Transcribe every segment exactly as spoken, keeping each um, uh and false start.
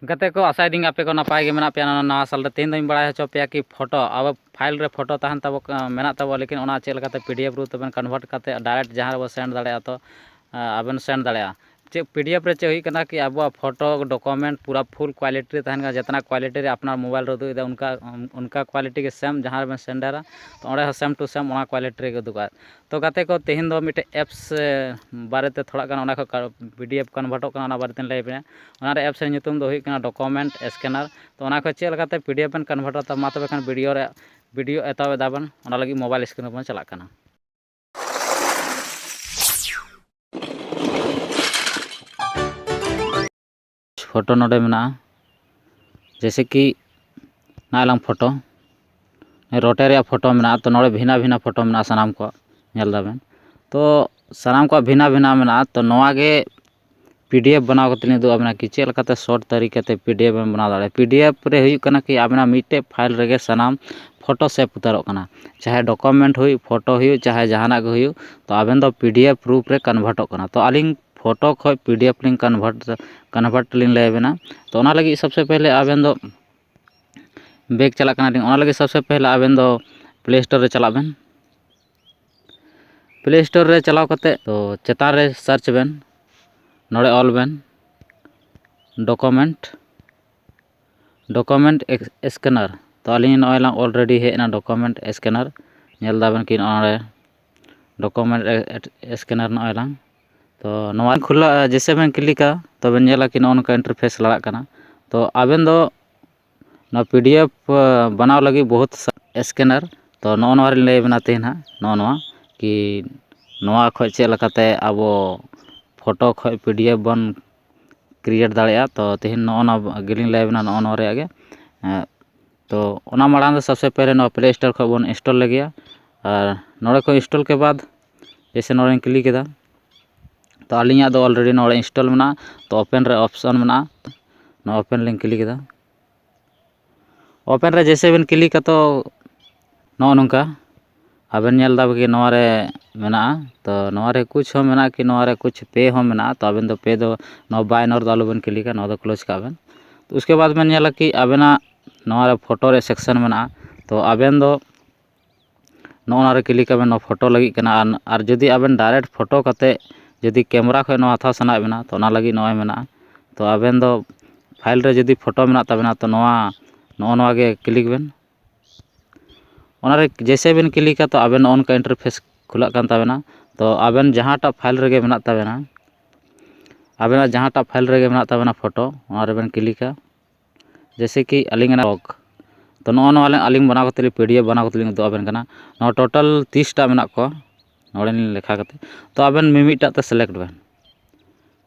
ᱜᱟᱛᱮ ᱠᱚ, ᱟᱥᱟᱭᱮᱫᱟᱹᱧ ᱟᱯᱮ ᱠᱚ ᱱᱟᱯᱟᱭ ᱜᱮ ᱢᱮᱱᱟᱜ ᱯᱮᱭᱟ᱾ ᱱᱚᱣᱟ ᱱᱟᱣᱟ ᱥᱟᱞ ᱨᱮ ᱛᱮᱦᱮᱧ ᱫᱚᱧ ᱵᱟᱲᱟᱭ ᱦᱚᱪᱚ ᱯᱮᱭᱟ ᱠᱤ ᱯᱷᱳᱴᱳ, ᱟᱵᱚ ᱯᱷᱟᱭᱤᱞ ᱨᱮ ᱯᱷᱳᱴᱳ ᱛᱟᱦᱮᱱ ᱛᱟᱵᱚ, ᱢᱮᱱᱟᱜ ᱛᱟᱵᱚ, ᱞᱮᱠᱤᱱ ᱚᱱᱟ ᱪᱮᱫ ᱞᱮᱠᱟᱛᱮ ᱯᱤ ᱰᱤ ᱮᱯᱷ ᱨᱩᱯ ᱛᱮᱵᱚᱱ ᱠᱚᱱᱵᱷᱟᱨᱴ ᱠᱟᱛᱮ ᱰᱟᱭᱨᱮᱠᱴ ᱡᱟᱦᱟᱸ ᱨᱮᱵᱚ ᱥᱮᱱᱰ ᱫᱟᱲᱮᱭᱟᱜᱼᱟ, ᱛᱚ ᱟᱵᱮᱱ ᱥᱮᱱᱰ ᱫᱟᱲᱮᱭᱟᱜᱼᱟ᱾ ᱪᱮᱫ ᱯᱤ ᱰᱤ ᱮᱯᱷ ᱨᱮ ᱪᱮᱫ ᱦᱩᱭᱩᱜ ᱠᱟᱱᱟ ᱠᱤ ᱟᱵᱚᱣᱟᱜ ᱯᱷᱳᱴᱳ ᱰᱚᱠᱩᱢᱮᱱᱴ ᱯᱩᱨᱟᱹ ᱯᱷᱩᱞ ᱠᱣᱟᱞᱤᱴᱤ ᱨᱮ ᱛᱟᱦᱮᱱ ᱠᱟᱱᱟ, ᱡᱮᱛᱱᱟ ᱠᱣᱟᱞᱤᱴᱤ ᱨᱮ ᱟᱯᱱᱟᱨ ᱢᱳᱵᱟᱭᱤᱞ ᱨᱮ ᱩᱫᱩᱜ ᱮᱫᱟ ᱚᱱᱠᱟ, ᱚᱱᱠᱟ ᱠᱣᱟᱞᱤᱴᱤ ᱜᱮ ᱥᱮᱢ ᱡᱟᱦᱟᱸ ᱨᱮᱵᱮᱱ ᱥᱮᱱᱰᱟᱨᱟ, ᱛᱚ ᱚᱸᱰᱮ ᱦᱚᱸ ᱥᱮᱢ ᱴᱩ ᱥᱮᱢ ᱚᱱᱟ ᱠᱣᱟᱞᱤᱴᱤ ᱨᱮᱜᱮ ᱩᱫᱩᱜᱟ᱾ ᱛᱚ ᱜᱟᱛᱮ ᱠᱚ, ᱛᱮᱦᱮᱧ ᱫᱚ ᱢᱤᱫᱴᱮᱡ ᱮᱯᱥ ᱵᱟᱨᱮᱛᱮ ᱛᱷᱚᱲᱟ ᱜᱟᱱ ᱚᱱᱟ ᱠᱷᱚᱱ ᱯᱤ ᱰᱤ ᱮᱯᱷ ᱠᱚᱱᱵᱷᱟᱨᱴᱚᱜ ᱠᱟᱱᱟ, ᱚᱱᱟ ᱵᱟᱨᱮᱛᱮᱧ ᱞᱟᱹᱭ ᱟᱵᱮᱱᱟ᱾ ᱚᱱᱟ ᱨᱮ ᱮᱯᱥ ᱨᱮ ᱧᱩᱛᱩᱢ ᱫᱚ ᱦᱩᱭᱩᱜ ᱠᱟᱱᱟ ᱰᱚᱠᱩᱢᱮᱱᱴ ᱥᱠᱮᱱᱟᱨ᱾ ᱛᱚ ᱚᱱᱟ ᱠᱷᱚᱱ ᱪᱮᱫ ᱞᱮᱠᱟᱛᱮ ᱯᱤ ᱰᱤ ᱮᱯᱷ ᱵᱮᱱ ᱠᱚᱱᱵᱷᱟᱨᱴᱟ, ᱛᱚ ᱢᱟ ᱛᱚᱵᱮ ᱠᱷᱟᱱ ᱵᱷᱤᱰᱤᱭᱳ ᱨᱮ, ᱵᱷᱤᱰᱤᱭᱳ ᱮᱛᱚᱦᱚᱵ ᱮᱫᱟ ᱵᱚᱱ, ᱚᱱᱟ ᱞᱟᱹᱜᱤᱫ ᱢᱳᱵᱟᱭᱤᱞ ᱥᱠᱨᱤᱱ ᱨᱮᱵᱚᱱ ᱪᱟᱞᱟᱜ ᱠᱟᱱᱟ᱾ ᱯᱷᱳᱴᱳ ᱱᱚᱰᱮ ᱢᱮᱱᱟᱜᱼᱟ, ᱡᱮᱭᱥᱮ ᱠᱤ ᱱᱚᱜᱼᱚᱭ ᱞᱟᱝ ᱯᱷᱳᱴᱳ, ᱨᱚᱴᱮ ᱨᱮᱭᱟᱜ ᱯᱷᱳᱴᱳ ᱢᱮᱱᱟᱜᱼᱟ᱾ ᱛᱚ ᱱᱚᱰᱮ ᱵᱷᱤᱱᱟ ᱵᱷᱤᱱᱟ ᱯᱷᱳᱴᱳ ᱢᱮᱱᱟᱜᱼᱟ ᱥᱟᱱᱟᱢ ᱠᱚᱣᱟᱜ, ᱧᱮᱞ ᱫᱟᱵᱮᱱ᱾ ᱛᱚ ᱥᱟᱱᱟᱢ ᱠᱚᱣᱟᱜ ᱵᱷᱤᱱᱟ ᱵᱷᱤᱱᱟ ᱢᱮᱱᱟᱜᱼᱟ᱾ ᱛᱚ ᱱᱚᱣᱟ ᱜᱮ ᱯᱤ ᱰᱤ ᱮᱯᱷ ᱵᱮᱱᱟᱣ ᱠᱟᱛᱮ ᱞᱤᱧ ᱩᱫᱩᱜ ᱟᱵᱮᱱᱟ ᱠᱤ ᱪᱮᱫ ᱞᱮᱠᱟᱛᱮ ᱥᱚᱨᱴ ᱛᱟᱹᱨᱤᱠᱟ ᱛᱮ ᱯᱤ ᱰᱤ ᱮᱯᱷ ᱵᱮᱱ ᱵᱮᱱᱟᱣ ᱫᱟᱲᱮᱭᱟᱜᱼᱟ᱾ ᱯᱤ ᱰᱤ ᱮᱯᱷ ᱨᱮ ᱦᱩᱭᱩᱜ ᱠᱟᱱᱟ ᱠᱤ ᱟᱵᱮᱱᱟᱜ ᱢᱤᱫᱴᱮᱡ ᱯᱷᱟᱭᱤᱞ ᱨᱮᱜᱮ ᱥᱟᱱᱟᱢ ᱯᱷᱳᱴᱳ ᱥᱮᱵᱷ ᱩᱛᱟᱹᱨᱚᱜ ᱠᱟᱱᱟ, ᱪᱟᱦᱮ ᱰᱚᱠᱩᱢᱮᱱᱴ ᱦᱩᱭᱩᱜ, ᱯᱷᱳᱴᱳ ᱦᱩᱭᱩᱜ, ᱪᱟᱦᱮ ᱡᱟᱦᱟᱱᱟᱜ ᱜᱮ ᱦᱩᱭᱩᱜ᱾ ᱛᱚ ᱟᱵᱮᱱ ᱫᱚ ᱯᱤ ᱰᱤ ᱮᱯᱷ ᱨᱩᱯ ᱨᱮ ᱠᱚᱱᱵᱷᱟᱨᱴᱚᱜ ᱠᱟᱱᱟ᱾ ᱛᱚ ᱟᱹᱞᱤᱧ ᱯᱷᱳᱴᱳ ᱠᱷᱚᱡ ᱯᱤ ᱰᱤ ᱮᱯᱷ ᱞᱤᱧ ᱠᱚᱱᱵᱷᱟᱨᱴ, ᱠᱚᱱᱵᱷᱟᱨᱴ ᱞᱤᱧ ᱞᱟᱹᱭ ᱟᱵᱮᱱᱟ᱾ ᱛᱚ ᱚᱱᱟ ᱞᱟᱹᱜᱤᱫ ᱥᱚᱵᱥᱮ ᱯᱮᱦᱞᱮ ᱟᱵᱮᱱ ᱫᱚ ᱵᱮᱠ ᱪᱟᱞᱟᱜ ᱠᱟᱱᱟ ᱞᱤᱧ᱾ ᱚᱱᱟ ᱞᱟᱹᱜᱤᱫ ᱥᱚᱵᱥᱮ ᱯᱮᱦᱞᱮ ᱟᱵᱮᱱ ᱫᱚ ᱯᱞᱮ ᱥᱴᱳᱨ ᱨᱮ ᱪᱟᱞᱟᱜ ᱵᱮᱱ᱾ ᱯᱞᱮ ᱥᱴᱳᱨ ᱨᱮ ᱪᱟᱞᱟᱣ ᱠᱟᱛᱮ ᱛᱚ ᱪᱮᱛᱟᱱ ᱨᱮ ᱥᱟᱨᱪ ᱵᱮᱱ, ᱱᱚᱰᱮ ᱚᱞ ᱵᱮᱱ ᱰᱚᱠᱩᱢᱮᱱᱴ, ᱰᱚᱠᱩᱢᱮᱱᱴ ᱥᱠᱮᱱᱟᱨ᱾ ᱛᱚ ᱟᱹᱞᱤᱧ ᱱᱚᱜᱼᱚᱭ ᱞᱟᱝ ᱚᱞᱨᱮᱰᱤ ᱦᱮᱡ ᱮᱱᱟ ᱰᱚᱠᱩᱢᱮᱱᱴ ᱥᱠᱮᱱᱟᱨ᱾ ᱧᱮᱞ ᱫᱟᱵᱮᱱ ᱠᱤ ᱱᱚᱜᱼᱚᱭ ᱰᱚᱠᱩᱢᱮᱱᱴ ᱥᱠᱮᱱᱟᱨ ᱱᱚᱜᱼᱚᱭ ᱞᱟᱝ᱾ ᱛᱚ ᱱᱚᱣᱟ ᱠᱷᱩᱞᱟᱹ, ᱡᱮᱥᱮ ᱵᱮᱱ ᱠᱞᱤᱠᱟ, ᱛᱚᱵᱮᱱ ᱧᱮᱞᱟ ᱠᱤ ᱱᱚᱜᱼᱚ ᱱᱚᱝᱠᱟ ᱤᱱᱴᱟᱨᱯᱷᱮᱥ ᱞᱟᱲᱟᱜ ᱠᱟᱱᱟ᱾ ᱛᱚ ᱟᱵᱮᱱ ᱫᱚ ᱱᱚᱣᱟ ᱯᱤ ᱰᱤ ᱮᱯᱷ ᱵᱮᱱᱟᱣ ᱞᱟᱹᱜᱤᱫ ᱵᱚᱦᱩᱛ ᱥᱠᱮᱱᱟᱨ᱾ ᱛᱚ ᱱᱚᱜᱼᱚ ᱱᱚᱣᱟ ᱨᱮᱞᱤᱧ ᱞᱟᱹᱭ ᱟᱵᱮᱱᱟ ᱛᱮᱦᱮᱧ ᱦᱟᱸᱜ, ᱱᱚᱜᱼᱚ ᱱᱚᱣᱟ ᱠᱤ ᱱᱚᱣᱟ ᱠᱷᱚᱡ ᱪᱮᱫ ᱞᱮᱠᱟᱛᱮ ᱟᱵᱚ ᱯᱷᱳᱴᱳ ᱠᱷᱚᱡ ᱯᱤ ᱰᱤ ᱮᱯᱷ ᱵᱚᱱ ᱠᱨᱤᱭᱮᱴ ᱫᱟᱲᱮᱭᱟᱜᱼᱟ᱾ ᱛᱚ ᱛᱮᱦᱮᱧ ᱱᱚᱜᱼᱚ ᱱᱚᱣᱟ ᱜᱮᱞᱤᱧ ᱞᱟᱹᱭ ᱟᱵᱮᱱᱟ, ᱱᱚᱜᱼᱚ ᱱᱚᱣᱟ ᱨᱮᱭᱟᱜ ᱜᱮ᱾ ᱮᱸ, ᱛᱚ ᱚᱱᱟ ᱢᱟᱲᱟᱝ ᱫᱚ ᱥᱚᱵᱥᱮ ᱯᱮᱦᱞᱮ ᱱᱚᱣᱟ ᱯᱞᱮ ᱥᱴᱳᱨ ᱠᱷᱚᱡ ᱵᱚᱱ ᱤᱱᱥᱴᱚᱞ ᱞᱮᱜᱮᱭᱟ᱾ ᱟᱨ ᱱᱚᱰᱮ ᱠᱷᱚᱡ ᱤᱱᱥᱴᱚᱞ ᱠᱮ ᱵᱟᱫ ᱡᱮᱭᱥᱮ ᱱᱚᱰᱮᱧ ᱠᱞᱤᱠ ᱠᱮᱫᱟ᱾ ᱛᱚ ᱟᱹᱞᱤᱧᱟᱜ ᱫᱚ ᱚᱞᱨᱮᱰᱤ ᱱᱚᱰᱮ ᱤᱱᱥᱴᱚᱞ ᱢᱮᱱᱟᱜᱼᱟ᱾ ᱛᱚ ᱳᱯᱮᱱ ᱨᱮ ᱚᱯᱥᱚᱱ ᱢᱮᱱᱟᱜᱼᱟ, ᱱᱚᱣᱟ ᱳᱯᱮᱱ ᱞᱤᱧ ᱠᱞᱤᱠ ᱮᱫᱟ᱾ ᱳᱯᱮᱱ ᱨᱮ ᱡᱮᱭᱥᱮ ᱵᱮᱱ ᱠᱞᱤᱠᱟ ᱛᱚ ᱱᱚᱜᱼᱚ ᱱᱚᱝᱠᱟ ᱟᱵᱮᱱ ᱧᱮᱞ ᱫᱟ ᱵᱮᱱ ᱱᱚᱣᱟ ᱨᱮ ᱢᱮᱱᱟᱜᱼᱟ᱾ ᱛᱚ ᱱᱚᱣᱟ ᱨᱮ ᱠᱩᱪ ᱦᱚᱸ ᱢᱮᱱᱟᱜᱼᱟ ᱠᱤ ᱱᱚᱣᱟ ᱨᱮ ᱠᱩᱪ ᱯᱮ ᱦᱚᱸ ᱢᱮᱱᱟᱜᱼᱟ᱾ ᱛᱚ ᱟᱵᱮᱱ ᱫᱚ ᱯᱮ ᱫᱚ ᱱᱚᱣᱟ ᱵᱟᱭ ᱱᱚᱨ ᱫᱚ ᱟᱞᱚ ᱵᱮᱱ ᱠᱞᱤᱠᱟ, ᱱᱚᱣᱟ ᱫᱚ ᱠᱞᱳᱡᱽ ᱠᱟᱜ ᱵᱮᱱ᱾ ᱩᱥᱠᱮ ᱵᱟᱫᱽ ᱵᱮᱱ ᱧᱮᱞᱟ ᱠᱤ ᱟᱵᱮᱱᱟᱜ ᱱᱚᱣᱟ ᱨᱮ ᱯᱷᱳᱴᱳ ᱨᱮ ᱥᱮᱠᱥᱮᱱ ᱢᱮᱱᱟᱜᱼᱟ᱾ ᱛᱚ ᱟᱵᱮᱱ ᱫᱚ ᱱᱚᱜᱼᱚ ᱱᱚᱣᱟ ᱨᱮ ᱠᱞᱤᱠ ᱟᱵᱮᱱ, ᱱᱚᱣᱟ ᱯᱷᱳᱴᱳ ᱞᱟᱹᱜᱤᱫ ᱠᱟᱱᱟ᱾ ᱟᱨ, ᱟᱨ ᱡᱩᱫᱤ ᱟᱵᱮᱱ ᱰᱟᱭᱨᱮᱠᱴ ᱯᱷᱳᱴᱳ ᱠᱟᱛᱮ ᱡᱩᱫᱤ ᱠᱮᱢᱮᱨᱟ ᱠᱷᱚᱱ ᱱᱚᱣᱟ ᱦᱟᱛᱟᱣ ᱥᱟᱱᱟᱭᱮᱫ ᱵᱮᱱᱟ, ᱛᱚ ᱚᱱᱟ ᱞᱟᱹᱜᱤᱫ ᱱᱚᱜᱼᱚᱭ ᱢᱮᱱᱟᱜᱼᱟ᱾ ᱛᱚ ᱟᱵᱮᱱ ᱫᱚ ᱯᱷᱟᱭᱤᱞ ᱨᱮ ᱡᱩᱫᱤ ᱯᱷᱳᱴᱳ ᱢᱮᱱᱟᱜ ᱛᱟᱵᱮᱱᱟ, ᱛᱚ ᱱᱚᱣᱟ, ᱱᱚᱜᱼᱚ ᱱᱚᱣᱟ ᱜᱮ ᱠᱞᱤᱠ ᱵᱮᱱ᱾ ᱚᱱᱟᱨᱮ ᱡᱮᱭᱥᱮ ᱵᱮᱱ ᱠᱞᱤᱠᱟ, ᱛᱚ ᱟᱵᱮᱱ ᱱᱚᱜᱼᱚ ᱱᱚᱝᱠᱟ ᱤᱱᱴᱟᱨᱯᱷᱮᱥ ᱠᱷᱩᱞᱟᱹᱜ ᱠᱟᱱ ᱛᱟᱵᱮᱱᱟ᱾ ᱛᱚ ᱟᱵᱮᱱ ᱡᱟᱦᱟᱸᱴᱟᱜ ᱯᱷᱟᱭᱤᱞ ᱨᱮᱜᱮ ᱢᱮᱱᱟᱜ ᱛᱟᱵᱮᱱᱟ, ᱟᱵᱮᱱᱟᱜ ᱡᱟᱦᱟᱸᱴᱟᱜ ᱯᱷᱟᱭᱤᱞ ᱨᱮᱜᱮ ᱢᱮᱱᱟᱜ ᱛᱟᱵᱮᱱᱟ ᱯᱷᱳᱴᱳ, ᱚᱱᱟ ᱨᱮᱵᱮᱱ ᱠᱞᱤᱠᱟ᱾ ᱡᱮᱭᱥᱮ ᱠᱤ ᱟᱹᱞᱤᱧ ᱚᱱᱟ ᱵᱞᱚᱜ, ᱛᱚ ᱱᱚᱜᱼᱚ ᱱᱚᱣᱟ ᱟᱹᱞᱤᱧ ᱵᱮᱱᱟᱣ ᱠᱟᱛᱮ ᱞᱤᱧ, ᱯᱤ ᱰᱤ ᱮᱯᱷ ᱵᱮᱱᱟᱣ ᱠᱟᱛᱮ ᱞᱤᱧ ᱩᱫᱩᱜ ᱟᱵᱮᱱ ᱠᱟᱱᱟ᱾ ᱱᱚᱣᱟ ᱴᱳᱴᱟᱞ ᱛᱤᱨᱤᱥ ᱴᱟ ᱢᱮᱱᱟᱜ ᱠᱚᱣᱟ, ᱱᱚᱰᱮ ᱞᱤᱧ ᱞᱮᱠᱷᱟ ᱠᱟᱛᱮ᱾ ᱛᱚ ᱟᱵᱮᱱ ᱢᱤᱢᱤᱫᱴᱟᱜ ᱛᱮ ᱥᱤᱞᱮᱠᱴ ᱵᱮᱱ,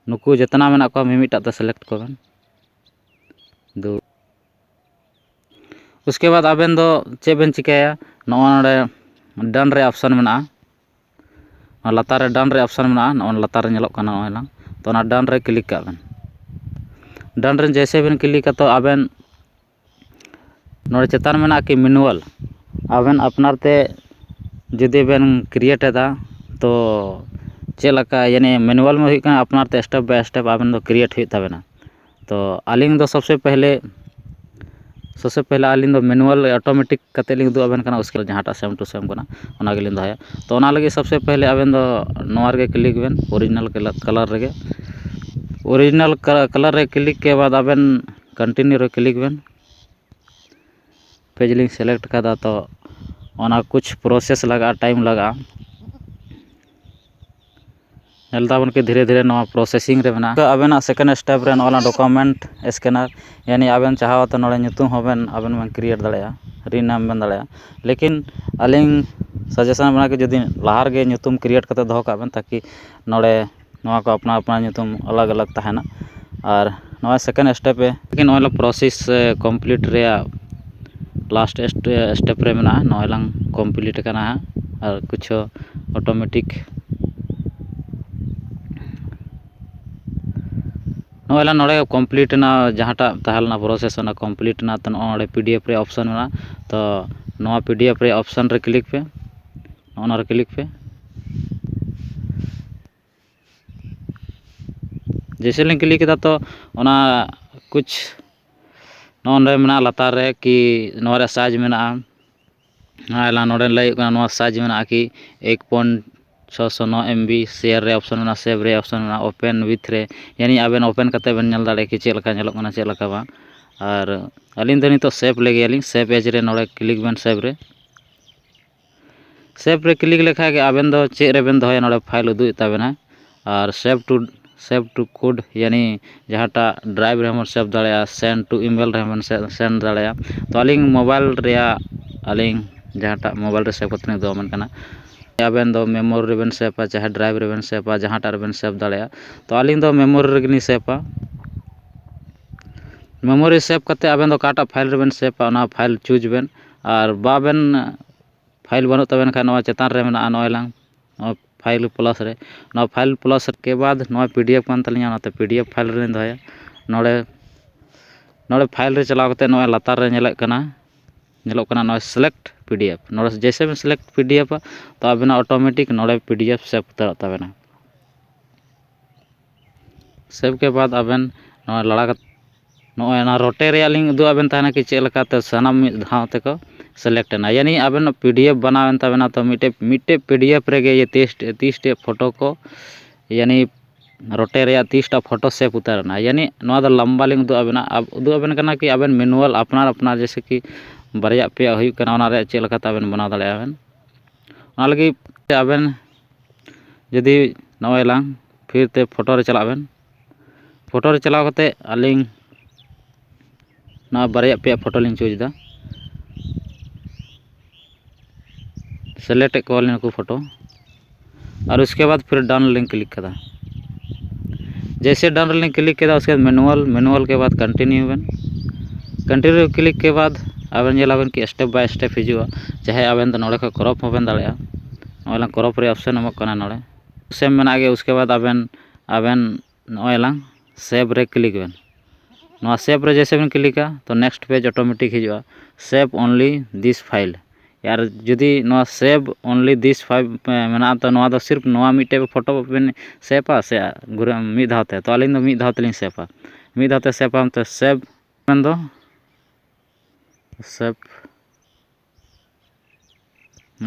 ᱱᱩᱠᱩ ᱡᱮᱛᱱᱟ ᱢᱮᱱᱟᱜ ᱠᱚᱣᱟ ᱢᱤᱢᱤᱫᱴᱟᱜ ᱛᱮ ᱥᱤᱞᱮᱠᱴ ᱠᱚᱵᱮᱱ᱾ ᱫᱩ ᱩᱥᱠᱮ ᱵᱟᱫᱽ ᱟᱵᱮᱱ ᱫᱚ ᱪᱮᱫ ᱵᱮᱱ ᱪᱤᱠᱟᱹᱭᱟ? ᱱᱚᱜᱼᱚ ᱱᱚᱰᱮ ᱰᱟᱱ ᱨᱮ ᱚᱯᱥᱚᱱ ᱢᱮᱱᱟᱜᱼᱟ, ᱚᱱᱟ ᱞᱟᱛᱟᱨ ᱨᱮ ᱰᱟᱱ ᱨᱮ ᱚᱯᱥᱚᱱ ᱢᱮᱱᱟᱜᱼᱟ, ᱱᱚᱜᱼᱚ ᱞᱟᱛᱟᱨ ᱨᱮ ᱧᱮᱞᱚᱜ ᱠᱟᱱᱟ ᱱᱚᱜᱼᱚᱭ ᱞᱟᱝ᱾ ᱛᱚ ᱚᱱᱟ ᱰᱟᱱ ᱨᱮ ᱠᱞᱤᱠ ᱠᱟᱜ ᱵᱮᱱ᱾ ᱰᱟᱱ ᱨᱮ ᱡᱮᱭᱥᱮ ᱵᱮᱱ ᱠᱞᱤᱠᱟ, ᱛᱚ ᱟᱵᱮᱱ ᱱᱚᱰᱮ ᱪᱮᱛᱟᱱ ᱢᱮᱱᱟᱜᱼᱟ ᱠᱤ ᱢᱮᱱᱩᱣᱟᱞ, ᱟᱵᱮᱱ ᱟᱯᱱᱟᱨ ᱛᱮ ᱡᱩᱫᱤ ᱵᱮᱱ ᱠᱨᱤᱭᱮᱴ ᱮᱫᱟ, ᱛᱚ ᱪᱮᱫ ᱞᱮᱠᱟ, ᱭᱟᱱᱤ ᱢᱮᱱᱩᱣᱟᱞ ᱢᱟ ᱦᱩᱭᱩᱜ ᱠᱟᱱᱟ ᱟᱯᱱᱟᱨ ᱛᱮ ᱥᱴᱮᱯ ᱵᱟᱭ ᱥᱴᱮᱯ ᱟᱵᱮᱱ ᱫᱚ ᱠᱨᱤᱭᱮᱴ ᱦᱩᱭᱩᱜ ᱛᱟᱵᱮᱱᱟ᱾ ᱛᱚ ᱟᱹᱞᱤᱧ ᱫᱚ ᱥᱚᱵᱥᱮ ᱯᱮᱦᱞᱮ, ᱥᱚᱵᱥᱮ ᱯᱮᱦᱞᱮ ᱟᱹᱞᱤᱧ ᱫᱚ ᱢᱮᱱᱩᱣᱟᱞ ᱚᱴᱳᱢᱮᱴᱤᱠ ᱠᱟᱛᱮ ᱞᱤᱧ ᱩᱫᱩᱜ ᱟᱵᱮᱱ ᱠᱟᱱᱟ, ᱩᱥᱠᱮ ᱡᱟᱦᱟᱸᱴᱟᱜ ᱥᱮᱢ ᱴᱩ ᱥᱮᱢ ᱠᱟᱱᱟ ᱚᱱᱟ ᱜᱮᱞᱤᱧ ᱫᱚᱦᱚᱭᱟ᱾ ᱛᱚ ᱚᱱᱟ ᱞᱟᱹᱜᱤᱫ ᱥᱚᱵᱥᱮ ᱯᱮᱦᱞᱮ ᱟᱵᱮᱱ ᱫᱚ ᱱᱚᱣᱟ ᱨᱮᱜᱮ ᱠᱞᱤᱠ ᱵᱮᱱ, ᱚᱨᱤᱡᱤᱱᱟᱞ ᱠᱟᱞᱟᱨ ᱨᱮᱜᱮ᱾ ᱚᱨᱤᱡᱤᱱᱟᱞ ᱠᱟᱞᱟᱨ ᱨᱮ ᱠᱞᱤᱠ ᱠᱮ ᱵᱟᱫᱽ ᱟᱵᱮᱱ ᱠᱚᱱᱴᱤᱱᱤᱭᱩ ᱨᱮ ᱠᱞᱤᱠ ᱵᱮᱱ᱾ ᱯᱮᱡᱽ ᱞᱤᱧ ᱥᱤᱞᱮᱠᱴ ᱠᱟᱫᱟ, ᱛᱚ ᱚᱱᱟ ᱠᱩᱪ ᱯᱨᱚᱥᱮᱥ ᱞᱟᱜᱟᱜᱼᱟ, ᱴᱟᱭᱤᱢ ᱞᱟᱜᱟᱜᱼᱟ᱾ ᱧᱮᱞ ᱫᱟᱵᱚᱱ ᱠᱤ ᱫᱷᱤᱨᱮ ᱫᱷᱤᱨᱮ ᱱᱚᱣᱟ ᱯᱨᱚᱥᱮᱥᱤᱝ ᱨᱮ ᱢᱮᱱᱟᱜᱼᱟ᱾ ᱛᱚ ᱟᱵᱮᱱᱟᱜ ᱥᱮᱠᱮᱱᱰ ᱥᱴᱮᱯ ᱨᱮ ᱱᱚᱜᱼᱚᱭ ᱰᱚᱠᱩᱢᱮᱱᱴ ᱥᱠᱮᱱᱟᱨ, ᱭᱟᱱᱤ ᱟᱵᱮᱱ ᱪᱟᱦᱟᱣ ᱛᱚ ᱱᱚᱰᱮ ᱧᱩᱛᱩᱢ ᱦᱚᱸᱵᱮᱱ, ᱟᱵᱮᱱ ᱵᱮᱱ ᱠᱨᱤᱭᱮᱴ ᱫᱟᱲᱮᱭᱟᱜᱼᱟ, ᱨᱤᱱᱮᱢ ᱵᱮᱱ ᱫᱟᱲᱮᱭᱟᱜᱼᱟ᱾ ᱞᱮᱠᱤᱱ ᱟᱹᱞᱤᱧ ᱥᱟᱡᱮᱥᱚᱱ ᱢᱮᱱᱟᱜᱼᱟ ᱠᱤ ᱡᱩᱫᱤ ᱞᱟᱦᱟ ᱨᱮᱜᱮ ᱧᱩᱛᱩᱢ ᱠᱨᱤᱭᱮᱴ ᱠᱟᱛᱮ ᱫᱚᱦᱚ ᱠᱟᱜ ᱵᱮᱱ, ᱛᱟᱠᱤ ᱱᱚᱰᱮ ᱱᱚᱣᱟ ᱠᱚ ᱟᱯᱱᱟᱨ ᱟᱯᱱᱟᱨ ᱧᱩᱛᱩᱢ ᱟᱞᱟᱜᱽ ᱟᱞᱟᱜᱽ ᱛᱟᱦᱮᱱᱟ᱾ ᱟᱨ ᱱᱚᱣᱟ ᱥᱮᱠᱮᱱᱰ ᱥᱴᱮᱯ ᱮ, ᱞᱮᱠᱤᱱ ᱱᱚᱜᱼᱚᱭ ᱯᱨᱚᱥᱮᱥ ᱠᱚᱢᱯᱞᱤᱴ ᱨᱮᱭᱟᱜ ᱞᱟᱥᱴ ᱥᱴᱮᱯ ᱨᱮ ᱢᱮᱱᱟᱜᱼᱟ, ᱱᱚᱜᱼᱚᱭ ᱞᱟᱝ ᱠᱚᱢᱯᱞᱤᱴ ᱠᱟᱱᱟ ᱦᱟᱸᱜ᱾ ᱟᱨ ᱠᱩᱪᱷᱩ ᱚᱴᱳᱢᱮᱴᱤᱠ ᱱᱚᱜᱼᱚᱭ ᱞᱟᱝ ᱱᱚᱰᱮ ᱠᱚᱢᱯᱞᱤᱴ ᱮᱱᱟ, ᱡᱟᱦᱟᱸᱴᱟᱜ ᱛᱟᱦᱮᱸ ᱞᱮᱱᱟ ᱯᱨᱚᱥᱮᱥ, ᱚᱱᱟ ᱠᱚᱢᱯᱞᱤᱴ ᱮᱱᱟ᱾ ᱛᱚ ᱱᱚᱜᱼᱚᱭ ᱱᱚᱰᱮ ᱯᱤ ᱰᱤ ᱮᱯᱷ ᱨᱮᱭᱟᱜ ᱚᱯᱥᱚᱱ ᱢᱮᱱᱟᱜᱼᱟ᱾ ᱛᱚ ᱱᱚᱣᱟ ᱯᱤ ᱰᱤ ᱮᱯᱷ ᱨᱮᱭᱟᱜ ᱚᱯᱥᱚᱱ ᱨᱮ ᱠᱞᱤᱠ ᱯᱮ, ᱱᱚᱜᱼᱚ ᱱᱚᱣᱟ ᱨᱮ ᱠᱞᱤᱠ ᱯᱮ᱾ ᱡᱮᱭᱥᱮ ᱞᱤᱧ ᱠᱞᱤᱠ ᱠᱮᱫᱟ, ᱛᱚ ᱚᱱᱟ ᱠᱩᱪ ᱱᱚᱜᱼᱚ ᱱᱚᱰᱮ ᱢᱮᱱᱟᱜᱼᱟ ᱞᱟᱛᱟᱨ ᱨᱮ ᱠᱤ ᱱᱚᱣᱟ ᱨᱮᱭᱟᱜ ᱥᱟᱭᱤᱡᱽ ᱢᱮᱱᱟᱜᱼᱟ᱾ ᱱᱚᱜᱼᱚᱭ ᱞᱟᱝ ᱱᱚᱰᱮ ᱞᱟᱹᱭ ᱦᱩᱭᱩᱜ ᱠᱟᱱᱟ, ᱱᱚᱣᱟ ᱥᱟᱭᱤᱡᱽ ᱢᱮᱱᱟᱜᱼᱟ ᱠᱤ ᱮᱠ ᱯᱚᱭᱮᱱᱴ ᱪᱷᱚᱥᱚ ᱱᱚ ᱮᱢ ᱵᱤ, ᱥᱮᱭᱟᱨ ᱨᱮᱭᱟᱜ ᱚᱯᱥᱚᱱ ᱢᱮᱱᱟᱜᱼᱟ, ᱥᱮᱵᱷ ᱨᱮᱭᱟᱜ ᱚᱯᱥᱚᱱ ᱢᱮᱱᱟᱜᱼᱟ, ᱳᱯᱮᱱ ᱩᱭᱤᱛᱷ ᱨᱮ, ᱭᱟᱱᱤ ᱟᱵᱮᱱ ᱳᱯᱮᱱ ᱠᱟᱛᱮ ᱵᱮᱱ ᱧᱮᱞ ᱫᱟᱲᱮᱭᱟᱜᱼᱟ ᱠᱤ ᱪᱮᱫ ᱞᱮᱠᱟ ᱧᱮᱞᱚᱜ ᱠᱟᱱᱟ ᱪᱮᱫ ᱞᱮᱠᱟ ᱵᱟᱝ᱾ ᱟᱨ ᱟᱹᱞᱤᱧ ᱫᱚ ᱱᱤᱛᱚᱜ ᱥᱮᱵᱷ ᱞᱮᱜᱮᱭᱟᱞᱤᱧ, ᱥᱮᱵᱷ ᱮᱡᱽ ᱨᱮ ᱱᱚᱰᱮ ᱠᱞᱤᱠ ᱵᱮᱱ, ᱥᱮᱵᱷ ᱨᱮ᱾ ᱥᱮᱵᱷ ᱨᱮ ᱠᱞᱤᱠ ᱞᱮᱠᱷᱟᱡ ᱜᱮ ᱟᱵᱮᱱ ᱫᱚ ᱪᱮᱫ ᱨᱮᱵᱮᱱ ᱫᱚᱦᱚᱭᱟ ᱱᱚᱰᱮ ᱯᱷᱟᱭᱤᱞ ᱩᱫᱩᱜ ᱮᱫ ᱛᱟᱵᱮᱱᱟ᱾ ᱟᱨ ᱥᱮᱵᱷ ᱴᱩ, ᱥᱮᱵᱷ ᱴᱩ ᱠᱳᱰ, ᱭᱟᱱᱤ ᱡᱟᱦᱟᱸᱴᱟᱜ ᱰᱨᱟᱭᱤᱵᱷ ᱨᱮᱦᱚᱸ ᱵᱚᱱ ᱥᱮᱵᱷ ᱫᱟᱲᱮᱭᱟᱜᱼᱟ, ᱥᱮᱱᱰ ᱴᱩ ᱤᱢᱮᱞ ᱨᱮᱦᱚᱸ ᱵᱚᱱ ᱥᱮᱱᱰ ᱫᱟᱲᱮᱭᱟᱜᱼᱟ᱾ ᱛᱚ ᱟᱹᱞᱤᱧ ᱢᱳᱵᱟᱭᱤᱞ ᱨᱮᱭᱟᱜ, ᱟᱹᱞᱤᱧ ᱡᱟᱦᱟᱸᱴᱟᱜ ᱢᱳᱵᱟᱭᱤᱞ ᱨᱮ ᱥᱮᱵᱷ ᱠᱟᱛᱮ ᱞᱤᱧ ᱩᱫᱩᱜ ᱟᱵᱮᱱ ᱠᱟᱱᱟ, ᱟᱵᱮᱱ ᱫᱚ ᱢᱮᱢᱳᱨᱤ ᱨᱮᱵᱮᱱ ᱥᱮᱵᱷᱟ, ᱪᱟᱦᱮ ᱰᱨᱟᱭᱤᱵᱷ ᱨᱮᱵᱮᱱ ᱥᱮᱵᱷᱟ, ᱡᱟᱦᱟᱸᱴᱟᱜ ᱨᱮᱵᱮᱱ ᱥᱮᱵᱷ ᱫᱟᱲᱮᱭᱟᱜᱼᱟ᱾ ᱛᱚ ᱟᱹᱞᱤᱧ ᱫᱚ ᱢᱮᱢᱳᱨᱤ ᱨᱮᱜᱮᱞᱤᱧ ᱥᱮᱵᱷᱟ᱾ ᱢᱮᱢᱳᱨᱤ ᱥᱮᱵᱷ ᱠᱟᱛᱮ ᱟᱵᱮᱱ ᱫᱚ ᱚᱠᱟᱴᱟᱜ ᱯᱷᱟᱭᱤᱞ ᱨᱮᱵᱮᱱ ᱥᱮᱵᱷᱟ, ᱚᱱᱟ ᱯᱷᱟᱭᱤᱞ ᱪᱩᱡᱽ ᱵᱮᱱ᱾ ᱟᱨ ᱵᱟᱵᱮᱱ ᱯᱷᱟᱭᱤᱞ ᱵᱟᱹᱱᱩᱜ ᱛᱟᱵᱮᱱ ᱠᱷᱟᱱ, ᱱᱚᱣᱟ ᱪᱮᱛᱟᱱ ᱨᱮ ᱢᱮᱱᱟᱜᱼᱟ, ᱱᱚᱜᱼᱚᱭ ᱞᱟᱝ, ᱱᱚᱣᱟ ᱯᱷᱟᱭᱤᱞ ᱯᱞᱟᱥ ᱨᱮ, ᱱᱚᱣᱟ ᱯᱷᱟᱭᱤᱞ ᱯᱞᱟᱥ ᱠᱮ ᱵᱟᱫ ᱱᱚᱣᱟ ᱯᱤ ᱰᱤ ᱮᱯᱷ ᱠᱟᱱ ᱛᱟᱹᱞᱤᱧᱟ, ᱚᱱᱟᱛᱮ ᱯᱤ ᱰᱤ ᱮᱯᱷ ᱯᱷᱟᱭᱤᱞ ᱨᱮᱞᱤᱧ ᱫᱚᱦᱚᱭᱟ᱾ ᱱᱚᱰᱮ, ᱱᱚᱰᱮ ᱯᱷᱟᱭᱤᱞ ᱨᱮ ᱪᱟᱞᱟᱣ ᱠᱟᱛᱮ ᱱᱚᱜᱼᱚᱭ ᱞᱟᱛᱟᱨ ᱨᱮ ᱧᱮᱞᱚᱜ ᱠᱟᱱᱟ, ᱧᱮᱞᱚᱜ ᱠᱟᱱᱟ ᱱᱚᱜᱼᱚᱭ ᱥᱤᱞᱮᱠᱴ ᱯᱤ ᱰᱤ ᱮᱯᱷ᱾ ᱱᱚᱰᱮ ᱡᱮᱭᱥᱮ ᱵᱮᱱ ᱥᱤᱞᱮᱠᱴ ᱯᱤ ᱰᱤ ᱮᱯᱷᱟ, ᱛᱚ ᱟᱵᱮᱱᱟᱜ ᱚᱴᱳᱢᱮᱴᱤᱠ ᱱᱚᱰᱮ ᱯᱤ ᱰᱤ ᱮᱯᱷ ᱥᱮᱵᱷ ᱩᱛᱟᱹᱨᱚᱜ ᱛᱟᱵᱮᱱᱟ᱾ ᱥᱮᱵᱷ ᱠᱮ ᱵᱟᱫ ᱟᱵᱮᱱ ᱱᱚᱣᱟ ᱞᱟᱲᱟ ᱠᱟᱛᱮ, ᱱᱚᱜᱼᱚᱭ ᱚᱱᱟ ᱨᱚᱴᱮ ᱨᱮᱭᱟᱜ ᱞᱤᱧ ᱩᱫᱩᱜ ᱟᱵᱮᱱ ᱛᱟᱦᱮᱱᱟ ᱠᱤ ᱪᱮᱫ ᱞᱮᱠᱟᱛᱮ ᱥᱟᱱᱟᱢ ᱢᱤᱫ ᱫᱷᱟᱣ ᱛᱮᱠᱚ ᱥᱤᱞᱮᱠᱴ ᱮᱱᱟ᱾ ᱭᱟᱱᱤ ᱟᱵᱮᱱ ᱯᱤ ᱰᱤ ᱮᱯᱷ ᱵᱮᱱᱟᱣ ᱮᱱ ᱛᱟᱵᱮᱱᱟ, ᱛᱚ ᱢᱤᱫᱴᱮᱡ, ᱢᱤᱫᱴᱮᱡ ᱯᱤ ᱰᱤ ᱮᱯᱷ ᱨᱮᱜᱮ ᱤᱭᱟᱹ ᱛᱤᱥ, ᱛᱤᱥ ᱴᱤ ᱯᱷᱳᱴᱳ ᱠᱚ, ᱭᱟᱱᱤ ᱨᱚᱴᱮ ᱨᱮᱭᱟᱜ ᱛᱤᱥ ᱴᱟ ᱯᱷᱳᱴᱳ ᱥᱮᱵᱷ ᱩᱛᱟᱹᱨ ᱮᱱᱟ᱾ ᱭᱟᱱᱤ ᱱᱚᱣᱟ ᱫᱚ ᱞᱟᱢᱵᱟ ᱞᱤᱧ ᱩᱫᱩᱜ ᱟᱵᱮᱱᱟ, ᱟᱵ-, ᱩᱫᱩᱜ ᱟᱵᱮᱱ ᱠᱟᱱᱟ ᱠᱤ ᱟᱵᱮᱱ ᱢᱮᱱᱩᱣᱟᱞ ᱟᱯᱱᱟᱨ ᱟᱯᱱᱟᱨ, ᱡᱮᱭᱥᱮ ᱠᱤ ᱵᱟᱨᱭᱟ ᱯᱮᱭᱟ ᱦᱩᱭᱩᱜ ᱠᱟᱱᱟ, ᱚᱱᱟ ᱨᱮᱭᱟᱜ ᱪᱮᱫ ᱞᱮᱠᱟᱛᱮ ᱟᱵᱮᱱ ᱵᱮᱱᱟᱣ ᱫᱟᱲᱮᱭᱟᱜᱼᱟ ᱵᱮᱱ᱾ ᱚᱱᱟ ᱞᱟᱹᱜᱤᱫ ᱛᱮ ᱟᱵᱮᱱ ᱡᱩᱫᱤ ᱱᱚᱜᱼᱚᱭ ᱞᱟᱝ ᱯᱷᱤᱨ ᱛᱮ ᱯᱷᱳᱴᱳ ᱨᱮ ᱪᱟᱞᱟᱜ ᱵᱮᱱ, ᱯᱷᱳᱴᱳ ᱨᱮ ᱪᱟᱞᱟᱣ ᱠᱟᱛᱮ ᱟᱹᱞᱤᱧ ᱱᱚᱣᱟ ᱵᱟᱨᱭᱟ ᱯᱮᱭᱟ ᱯᱷᱳᱴᱳ ᱞᱤᱧ ᱪᱩᱡᱽ ᱮᱫᱟ᱾ ᱥᱤᱞᱮᱠᱴ ᱮᱫ ᱠᱚᱣᱟᱞᱤᱧ ᱱᱩᱠᱩ ᱯᱷᱳᱴᱳ, ᱟᱨ ᱩᱥᱠᱮ ᱵᱟᱫ ᱯᱷᱤᱨ ᱰᱟᱱ ᱞᱤᱧ ᱠᱞᱤᱠ ᱠᱮᱫᱟ᱾ ᱡᱮᱭᱥᱮ ᱰᱟᱱ ᱨᱮᱞᱤᱧ ᱠᱞᱤᱠ ᱠᱮᱫᱟ, ᱩᱥᱠᱮ ᱵᱟᱫ ᱢᱮᱱᱩᱣᱟᱞ, ᱢᱮᱱᱩᱣᱟᱞ ᱠᱮ ᱵᱟᱫ ᱠᱚᱱᱴᱤᱱᱤᱭᱩ ᱵᱮᱱ᱾ ᱠᱚᱱᱴᱤᱱᱤᱭᱩ ᱠᱞᱤᱠ ᱠᱮ ᱵᱟᱫ ᱟᱵᱮᱱ ᱧᱮᱞᱟᱵᱮᱱ ᱠᱤ ᱥᱴᱮᱯ ᱵᱟᱭ ᱥᱴᱮᱯ ᱦᱤᱡᱩᱜᱼᱟ, ᱪᱟᱦᱮ ᱟᱵᱮᱱ ᱫᱚ ᱱᱚᱰᱮ ᱠᱷᱚᱱ ᱠᱨᱚᱯ ᱦᱚᱸᱵᱮᱱ ᱫᱟᱲᱮᱭᱟᱜᱼᱟ᱾ ᱱᱚᱜᱼᱚᱭ ᱞᱟᱝ ᱠᱨᱚᱯ ᱨᱮᱭᱟᱜ ᱚᱯᱥᱮᱱ ᱮᱢᱚᱜ ᱠᱟᱱᱟ ᱱᱚᱰᱮ, ᱥᱮᱢ ᱢᱮᱱᱟᱜ ᱜᱮ᱾ ᱩᱥᱠᱮ ᱵᱟᱫ ᱟᱵᱮᱱ, ᱟᱵᱮᱱ ᱱᱚᱜᱼᱚᱭ ᱞᱟᱝ ᱥᱮᱵᱷ ᱨᱮ ᱠᱞᱤᱠ ᱵᱮᱱ᱾ ᱱᱚᱣᱟ ᱥᱮᱵᱷ ᱨᱮ ᱡᱮᱭᱥᱮ ᱵᱮᱱ ᱠᱞᱤᱠᱟ, ᱛᱚ ᱱᱮᱠᱥᱴ ᱯᱮᱡᱽ ᱚᱴᱳᱢᱮᱴᱤᱠ ᱦᱤᱡᱩᱜᱼᱟ, ᱥᱮᱵᱷ ᱚᱱᱞᱤ ᱫᱤᱥ ᱯᱷᱟᱭᱤᱞ᱾ ᱟᱨ ᱡᱩᱫᱤ ᱱᱚᱣᱟ ᱥᱮᱵᱷ ᱚᱱᱞᱤ ᱫᱤᱥ ᱯᱷᱟᱭᱤᱞ ᱢᱮᱱᱟᱜᱼᱟ, ᱛᱚ ᱱᱚᱣᱟ ᱫᱚ ᱥᱤᱨᱯ ᱱᱚᱣᱟ ᱢᱤᱫᱴᱮᱡ ᱯᱷᱳᱴᱳ ᱵᱮᱱ ᱥᱮᱵᱷᱟ ᱥᱮ ᱜᱷᱩᱨᱮ ᱢᱤᱫ ᱫᱷᱟᱣ ᱛᱮ? ᱛᱚ ᱟᱹᱞᱤᱧ ᱫᱚ ᱢᱤᱫ ᱫᱷᱟᱣ ᱛᱮᱞᱤᱧ ᱥᱮᱵᱷᱟ᱾ ᱢᱤᱫ ᱫᱷᱟᱣ ᱛᱮ ᱥᱮᱵᱷ ᱟᱢ ᱛᱚ ᱥᱮᱵᱷ ᱢᱮᱱᱫᱚ ᱥᱮᱵᱷ,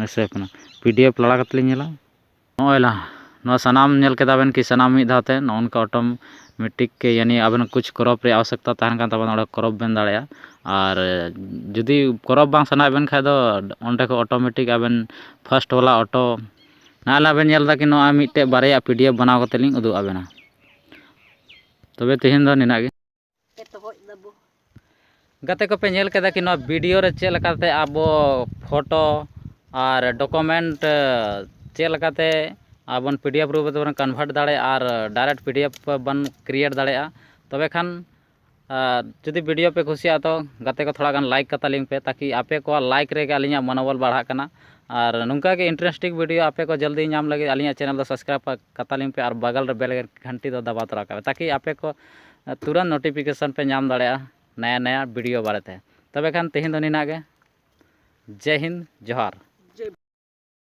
ᱥᱮᱵᱷ ᱠᱟᱱᱟ᱾ ᱯᱤ ᱰᱤ ᱮᱯᱷ ᱞᱟᱲᱟ ᱠᱟᱛᱮ ᱞᱤᱧ ᱧᱮᱞᱟ᱾ ᱱᱚᱜᱼᱚᱭ ᱞᱟ, ᱱᱚᱣᱟ ᱥᱟᱱᱟᱢ ᱧᱮᱞ ᱠᱮᱫᱟ ᱵᱮᱱ ᱠᱤ ᱥᱟᱱᱟᱢ ᱢᱤᱫ ᱫᱷᱟᱣ ᱛᱮ ᱱᱚᱜᱼᱚ ᱱᱚᱝᱠᱟ ᱚᱴᱳᱢᱮᱴᱤᱠ ᱜᱮ, ᱭᱟᱱᱤ ᱟᱵᱮᱱ ᱠᱩᱪ ᱠᱨᱚᱯ ᱨᱮᱭᱟᱜ ᱟᱵᱚᱥᱭᱚᱠᱛᱟ ᱛᱟᱦᱮᱱ ᱠᱟᱱ ᱛᱟᱵᱮᱱᱟ, ᱚᱸᱰᱮ ᱠᱨᱚᱯ ᱵᱮᱱ ᱫᱟᱲᱮᱭᱟᱜᱼᱟ᱾ ᱟᱨ ᱡᱩᱫᱤ ᱠᱨᱚᱯ ᱵᱟᱝ ᱥᱟᱱᱟᱭᱮᱫ ᱵᱮᱱ ᱠᱷᱟᱡ ᱫᱚ ᱚᱸᱰᱮ ᱠᱷᱚᱱ ᱚᱴᱳᱢᱮᱴᱤᱠ ᱟᱵᱮᱱ ᱯᱷᱟᱥᱴ ᱵᱟᱞᱟ ᱚᱴᱳ ᱱᱚᱜᱼᱚᱭ ᱞᱟ ᱵᱮᱱ ᱧᱮᱞ ᱮᱫᱟ ᱠᱤ ᱱᱚᱣᱟ ᱢᱤᱫᱴᱮᱡ ᱵᱟᱨᱭᱟ ᱯᱤ ᱰᱤ ᱮᱯᱷ ᱵᱮᱱᱟᱣ ᱠᱟᱛᱮ ᱞᱤᱧ ᱩᱫᱩᱜ ᱟᱵᱮᱱᱟ᱾ ᱛᱚᱵᱮ ᱛᱮᱦᱮᱧ ᱫᱚ ᱱᱤᱱᱟᱜ ᱜᱮ᱾ ᱮᱛᱚᱦᱚᱵ ᱫᱟᱵᱚ᱾ ᱜᱟᱛᱮ ᱠᱚᱯᱮ ᱧᱮᱞ ᱠᱮᱫᱟ ᱠᱤ ᱱᱚᱣᱟ ᱵᱷᱤᱰᱤᱭᱳ ᱨᱮ ᱪᱮᱫ ᱞᱮᱠᱟᱛᱮ ᱟᱵᱚ ᱯᱷᱳᱴᱳ ᱟᱨ ᱰᱚᱠᱩᱢᱮᱱᱴ ᱪᱮᱫ ᱞᱮᱠᱟᱛᱮ ᱟᱵᱚᱱ ᱯᱤ ᱰᱤ ᱮᱯᱷ ᱨᱩᱯ ᱨᱮᱵᱚᱱ ᱠᱚᱱᱵᱷᱟᱨᱴ ᱫᱟᱲᱮᱭᱟᱜᱼᱟ ᱟᱨ ᱰᱟᱭᱨᱮᱠᱴ ᱯᱤ ᱰᱤ ᱮᱯᱷ ᱵᱚᱱ ᱠᱨᱤᱭᱮᱴ ᱫᱟᱲᱮᱭᱟᱜᱼᱟ᱾ ᱛᱚᱵᱮ ᱠᱷᱟᱱ ᱟᱨ ᱡᱩᱫᱤ ᱵᱷᱤᱰᱤᱭᱳ ᱯᱮ ᱠᱩᱥᱤᱭᱟᱜᱼᱟ ᱛᱚ ᱜᱟᱛᱮ ᱠᱚ ᱛᱷᱚᱲᱟ ᱜᱟᱱ ᱞᱟᱭᱤᱠ ᱠᱟᱛᱟ ᱞᱤᱧ ᱯᱮ, ᱛᱟᱠᱤ ᱟᱯᱮ ᱠᱚᱣᱟᱜ ᱞᱟᱭᱤᱠ ᱨᱮᱜᱮ ᱟᱹᱞᱤᱧᱟᱜ ᱢᱚᱱᱳᱵᱚᱞ ᱵᱟᱲᱦᱟᱜ ᱠᱟᱱᱟ᱾ ᱟᱨ ᱱᱚᱝᱠᱟ ᱜᱮ ᱤᱱᱴᱟᱨᱮᱥᱴᱤᱝ ᱵᱷᱤᱰᱤᱭᱳ ᱟᱯᱮ ᱠᱚ ᱡᱚᱞᱫᱤ ᱧᱟᱢ ᱞᱟᱹᱜᱤᱫ ᱟᱹᱞᱤᱧᱟᱜ ᱪᱮᱱᱮᱞ ᱫᱚ ᱥᱟᱵᱥᱠᱨᱟᱭᱤᱵ ᱠᱟᱛᱟ ᱞᱤᱧ ᱯᱮ ᱟᱨ ᱵᱟᱜᱟᱞ ᱨᱮ ᱵᱮᱞ ᱜᱷᱟᱱᱴᱤ ᱫᱚ ᱫᱟᱵᱟᱣ ᱛᱚᱨᱟ ᱠᱟᱜ ᱯᱮ, ᱛᱟᱠᱤ ᱟᱯᱮ ᱠᱚ ᱛᱩᱨᱟᱹᱱᱛ ᱱᱳᱴᱤᱯᱷᱤᱠᱮᱥᱚᱱ ᱯᱮ ᱧᱟᱢ ᱫᱟᱲᱮᱭᱟᱜᱼᱟ ᱱᱟᱭᱟ ᱱᱟᱭᱟ ᱵᱷᱤᱰᱤᱭᱳ ᱵᱟᱨᱮᱛᱮ᱾ ᱛᱚᱵᱮ ᱠᱷᱟᱱ ᱛᱮᱦᱮᱧ ᱫᱚ ᱱᱤᱱᱟᱜ ᱜᱮ᱾ ᱡᱟᱭ ᱦᱤᱱᱫ, ᱡᱚᱦᱟᱨ᱾